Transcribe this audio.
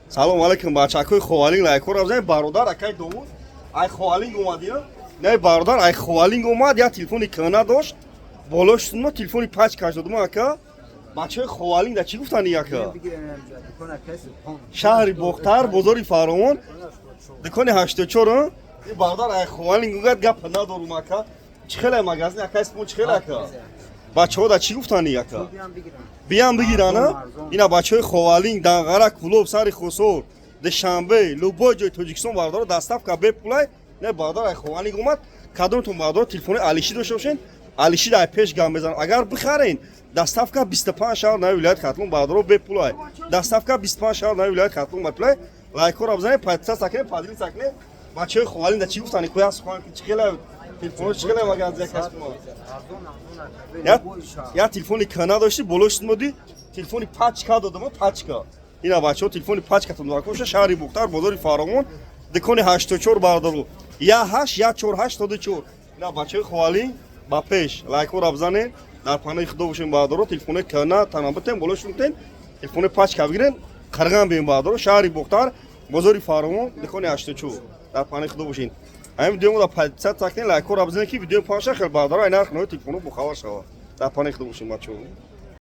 Салом алейкум, бачакои Ховалинг, лайкҳоро бизанед. Бародар акай Довуд ай Ховалинг омад, я не, бародар ай Ховалинг омад, я телефони кӯна дошт, болош ма телефони пачкаш додум. Ака, бачаҳои Ховалинг да чӣ гуфтани, ака? Шаҳри Бохтар, бозори Фаровон, дукони 84. И бародар ай Ховалинг гугад, гап надорум. Ака, чӣ хеле магазин ака исмон, чӣ хеле, ака? Бачаҳо да чӣ гуфтани, ака? Биям бигирана. Ина бачаҳои Ховалинг, Данғара, Кулоб, сари Хусор, Душанбе, любой ҷои Тоҷикистон, бародаро, доставка бепулай. Не, бародар ай Ховалинг омад. Кадомтон, бародаро, телефони алиши дошта бошен, алиши дай пеш гам мезанам. Агар бихарен, доставка 25 шаҳр нави вилояти Хатлон, бародаро, бепулай. Доставка 25 шаҳр нави вилояти Хатлон бепулай. Лайкҳоро бизанед, подписаться кунед, поделиться кунед. Бачаҳои Ховалинг да чӣ гуфтани? Куя сухан, чӣ хеле телефоно, чӣ хеле магазин касб? Я телефони кана дошти, болош моди телефони пачка додам, пачка. Ина бачаҳо, телефони пачкатон доракоша. Шаҳри Бухтар, бозори Фаровон, дукони 84, бародару, я ҳашт я чор 84. Ина бачаҳои Ховалинг ба пеш, лайкҳоро бизанед. Дар паноҳи Худо бошем, бародаро. Телефони кана тана битен, болош мутен, телефони пачка бигирен, қирған бием, бародаро. Шаҳри Бухтар, бозори Фаровон, дукони 84. Дар паноҳи Худо бошед. Ҳамин видеомо подписаться кунед, лайкҳоро бизанед, ки видеои панша хел, бародаро, ай нарх нои телефоно бохабар шавад. Дар паноҳи Худо бошед, бачаҳо.